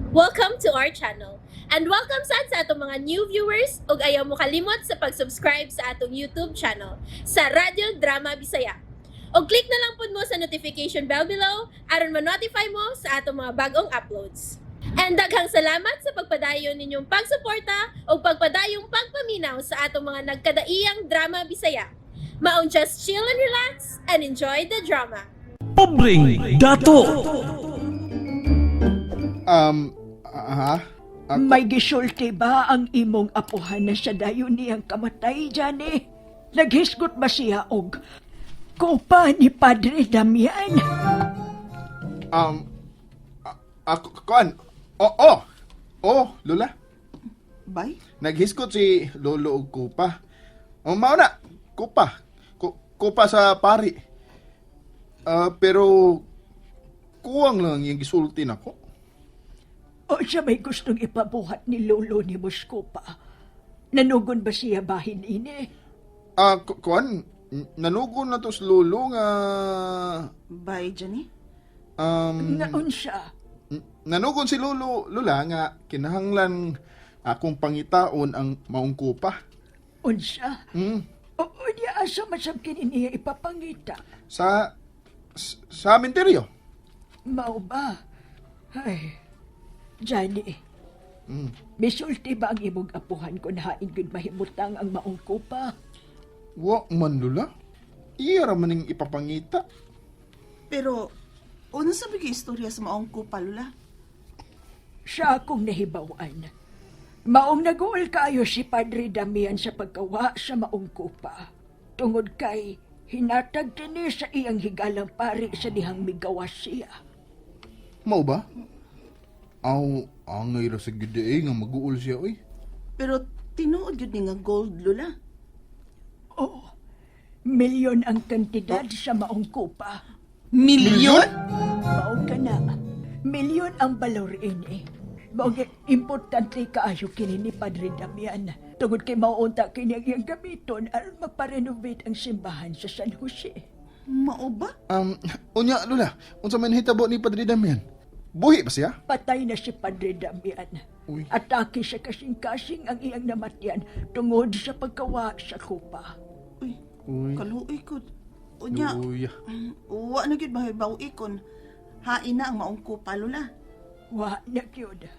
Welcome to our channel. And welcome sad sa atong mga new viewers ug ayaw mo kalimot sa pag-subscribe sa atong YouTube channel sa Radyo Drama Bisaya. Og click na lang pud mo sa notification bell below aron ma-notify mo sa atong mga bagong uploads. And daghang salamat sa pagpadayon ninyong pagsuporta ug pagpadayong pagpaminaw sa atong mga nagkadaiyang drama Bisaya. Maong just chill and relax and enjoy the drama. Pobreng Dato. Ha? Ako, May gisulti ba ang imong apuhan na sa dayon niyang kamatay, Johnny? Naghisgot ba siya og kupa ni Padre Damian? um, ako, kuan, oo, oh, oh, Lola. Bay? Naghiskot si Lolo og kupa. O, mao na, kupa. Kupa sa pari. Ah, pero, kuwang lang yung gisulti nako. O siya may gustong ipabuhat ni Lolo ni Moskopa? Nanugon ba siya bahin ini? Ah, kuan, nanugon na to si Lolo nga, Bay, Johnny? Ngaon siya? Nanugon si Lolo, Lola, nga kinahanglan akong pangitaon ang maong kupa. Unsa? O niya asa masab kini niya ipapangita? Sa menteryo. Mao ba? Ay, Johnny. Misulti ba ang imong apuhan kung hain gud mahimutang ang maong kupa? Wa man, Lola. Iya ra man ning ipapangita. Pero, unsa ba gyud istorya sa maong kupa, Lola? Siya akong nahibawan. Maong naguol kaayo si Padre Damian sa pagkawa sa maong kupa. Tungod kay hinatag kini sa iyang higalang pari sa dihang migawas siya. Mao ba? Aw, angay ra sa gyud eh nga maguol siya oy. Pero, tinuod gyud ni nga gold, Lola. Oo, milyon ang kantidad sa maong kupa. Milyon? Mao ka na. Milyon ang balor ini. Mao nga importante kaayo kini ni Padre Damian. Tungod kay maunta kini ang iyang gamiton aron magpa-renovate ang simbahan sa San Jose. Mao ba? Unya Lola, unsa man hitabo ni Padre Damian? Buhi ba siya? Patay na si Padre Damian. Uy. Atake sa kasing-kasing ang iyang namatyan tungod sa pagkawa sa kupa. Uy, Uy. kaluoy ko. Unya, Luya. wa na gyud mahibaw ikon. Hain na ang maong kupa, Lola. Wa na gyud.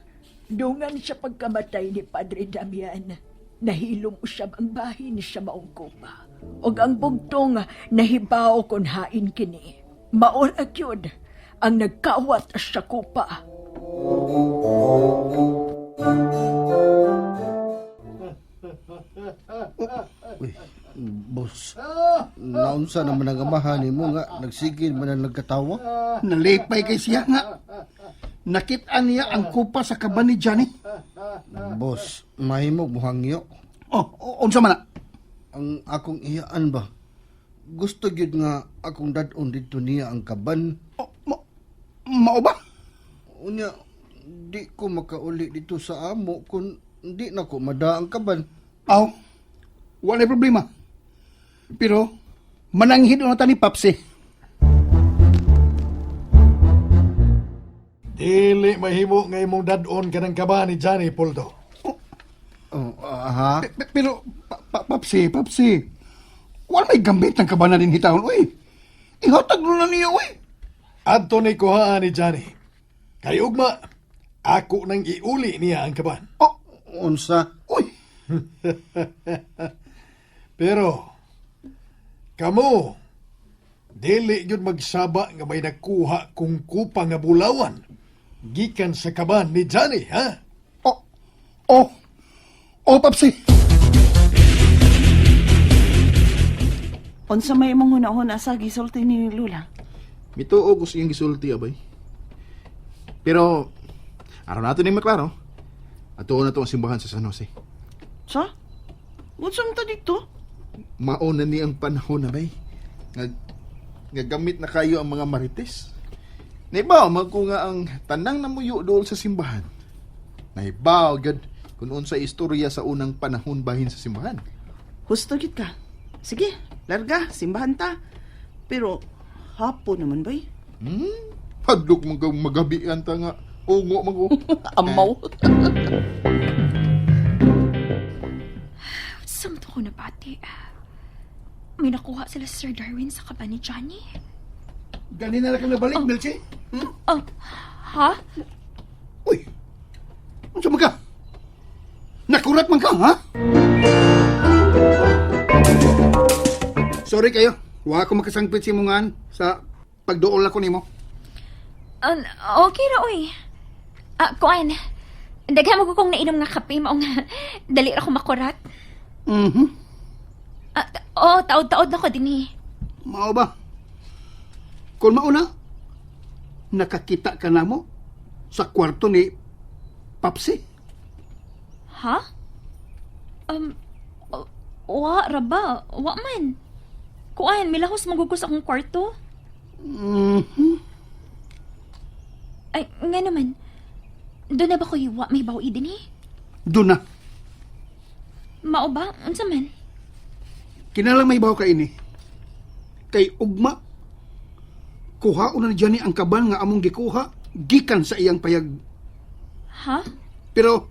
Dungan sa pagkamatay ni Padre Damian, nahilom usab ang bahin sa maong kupa. Og ang bugtong nahibaw kon hain kini. Mao ra gyud ang nagkawat sa kupa. Uy, boss. Naunsa naman ang amahan nimo nga nagsigil man ang nagkatawa. Nalipay kay siya nga. Nakita niya ang kupa sa kaban ni Johnny. Boss, mahimo buhangyo. Oh, unsa man na? Ang akong iyaan ba? Gusto gyud nga akong dad-on didto niya ang kaban. Oh, mao ba? Unya, di ko makauli dito sa amo kung di na ko mada ang kaban. Aw, wala problema. Pero, mananghid na ta ni Papsi. Dili mahimo nga imong dad-on kanang kaba ni Johnny Poldo. Oh, aha. Pero, Papsi, Papsi, wala may gamit ng kaban na din hitahon, uy. Ihatag na niya, uy. Adto ni kuhaan ni Johnny. Kay ugma, ako nang iuli niya ang kaban. Oh, Unsa? uy. Pero kamo dili gyud magsaba nga may nakuha kung kupa nga bulawan gikan sa kaban ni Johnny, ha? Oh, oh, oh, Papsi. Unsa may imong hunahuna sa gisulti ni Lola? Mituo ko sa iyang gisulti abay. Pero araw nato ni maklaro. Atuon na to ang simbahan sa San Jose. Sa? Unsa man ta dito? Mao na ni ang panahon na bay. Nga, nga gamit na kayo ang mga marites. Naibaw man ko nga ang tanang namuyo dool sa simbahan. Naibaw gud kung unsa istorya sa unang panahon bahin sa simbahan. Husto gyud ka. Sige, larga, simbahan ta. Pero, hapon naman, bay. Hadlok man kang magabian ta nga. Ungo man ko. Amaw. Saan to ko nabati? May nakuha sila Sir Darwin sa kaban ni Johnny. Ganina na ka nabalik, Melchi. Oh, ha? Uy, unsa man ka? Nakurat man ka, ha? Sorry kayo. Wa ko makasangpit si mungan sa pagduol ako nimo. Okay ra, oy. Ah, kuan. Daghan mo ko kong nainom nga kape, mao nga dali ra ko makurat. Mhm. Ah, oo, taod-taod na ko dinhi. Mao ba? Kung mauna, nakakita ka na mo sa kwarto ni Papsi. Ha? Um, wa ra ba? Wa man. Kuan, milahos magugos akong kwarto. Mhm. Ay, nga naman. Doon na ba ko wa may bawi din eh? Doon na. Mao ba? Unsa man? Kinalang may bawo ka ini. Kay ugma, kuha na ni Johnny ang kaban nga among gikuha gikan sa iyang payag. Ha? Pero,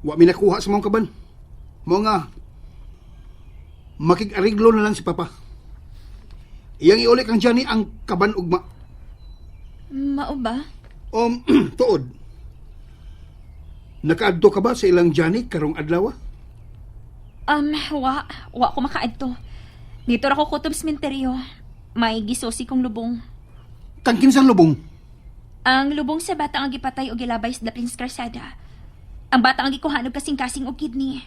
wa mi nakuha sa mong kaban. Mo nga, makig-ariglo na lang si Papa. Iyang iuli kang Johnny ang kaban ugma. Mao ba? Tuod. Nakaadto ka ba sa ilang Johnny karong adlaw? Wa. Wa ko makaadto. Dito ra ko kutob sementeryo. May gisusi kong lubong. Kang kinsang lubong. Ang lubong sa bata ang gipatay og gilabay sa Daplins Karsada. Ang bata ang gikuhaan og kasing-kasing og kidney.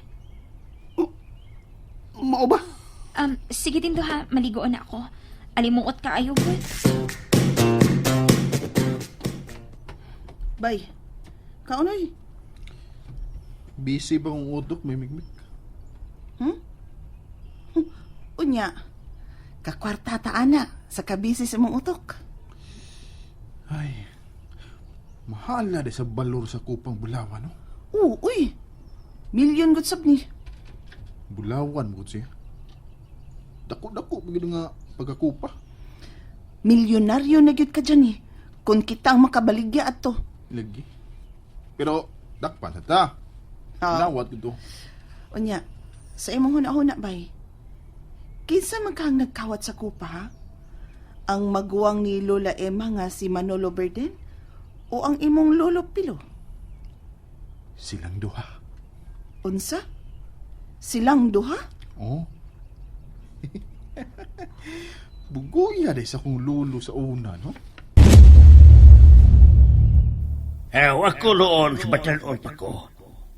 Mao ba? Sige din ha, maligoon na ako. Alimuot ka ayo gud. Bay, kaunoy. Busy ba kong utok, may migmig? Unya, kakwarta ta ana sa kabisi sa imong utok. Ay, mahal na di sa balor sa kupang bulawan, no? Oo, uy. Milyon gud sab ni. Bulawan mo siya. Dako-dako, pagid nga pagkakupa. Milyonaryo na gyud ka dyan eh. Kung kita ang makabaligya ato. Lagi. Pero, dakpan sa ta. Ah. Nawat ito. Unya, sa imong huna-huna bay. Kinsa man kang nagkawat sa kupa ha? Ang maguwang ni Lola Emma nga si Manolo Berden o ang imong Lolo Pilo? Silang duha. Unsa? Silang duha? Oh. Bugoya di sa kong lulo sa una, no? Eh, wako noon sa batanon pa ko.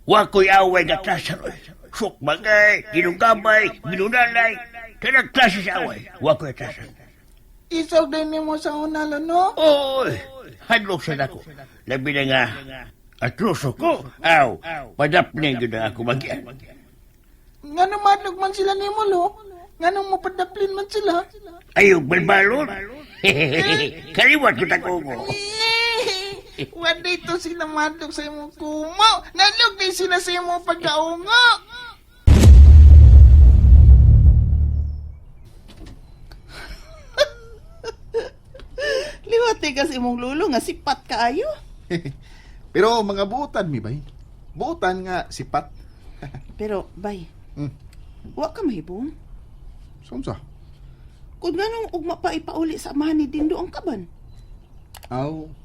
Wako'y away nga klase ron. Sukmangay, ginugabay, ginunalay. Kanang klase sa away. Wako'y atrasan. Isaw din nimo sa una, no? Oy, hadlok sa nako. Labi na nga, atruso ko. Aw, padapnin yun ang ako magian. Nga madlog man sila nimo, lo. Nga nung mapadaplin man sila. Ayaw, balbalon. Kaliwat ko takungo. One day to sila madlog sa imong kumo. Nalog din sila sa imong pagkaungo. Liwat ka sa imong lolo nga sipat kaayo. Pero mga buotan, mi bay. Buotan nga sipat. Pero bay, wa ka mahibong. Saan sa? Kung ganong ugma pa ipauli sa amahan ni Dindo ang kaban. Aw.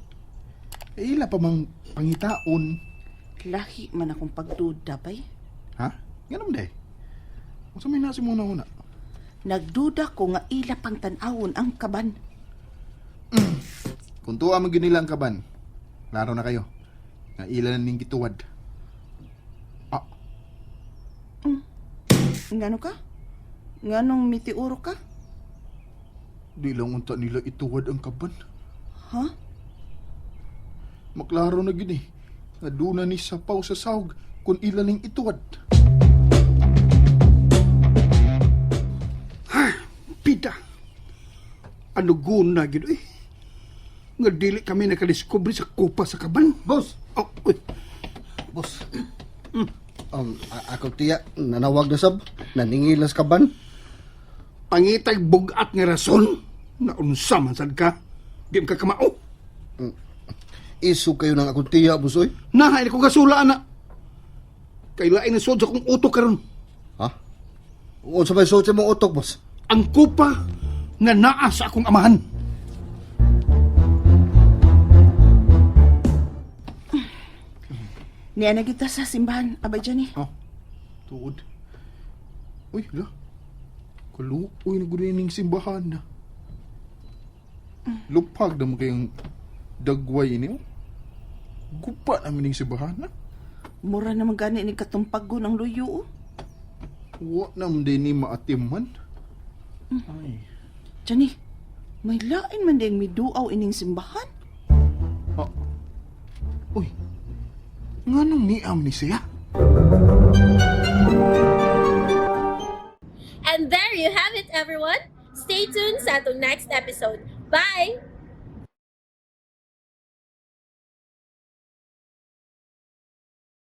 Eh, ila pa mang pangitaon. Lahi man akong pagduda bay. Ha? Nga naman day. Unsa may nasi muna una? Nagduda ko nga ila pang tan-awon ang kaban. Kung tuwa man gyud nila ang kaban, klaro na kayo. Nga ila na ning gituwad. Ah, Ngano ka? Nganong mitiuro ka? di lang unta nila ituwad ang kaban. Ha? Maklaro na gyud eh. Nga doon na ni sapaw sa sahog kung ila ning ituwad. Pita. Ano guna gyud eh. Nga dili kami nakadiskubre sa kupa sa kaban. Boss! Oh, uy. Boss. Ako tiya, nanawag na sab. Naningilas ka ban? Pangitag bugat nga rason na unsa man sad ka. Di ka kamao. Isog kayo ng akong tiya, boss, oy. Nahain ko gasula ana. Kay lain na suod sa akong utok karon. Ha? Unsa may suod sa imong utok, boss? Ang kupa nga naa sa akong amahan. Niya na kita sa simbahan, Abay Johnny. Oh, tuod. Uy, la. Kaluoy na gud ning simbahan na. Lupag na mo kayong dagway ini. Oh. Gupa namin ning simbahan na. Mura naman gani ni katumpagon ang luyo. Oh. Wa na man din ni maatim man. Ay. Johnny, may lain man din miduaw ining simbahan. Ah. Uy. Nganong niam ni siya? And there you have it, everyone. Stay tuned sa atong next episode. Bye!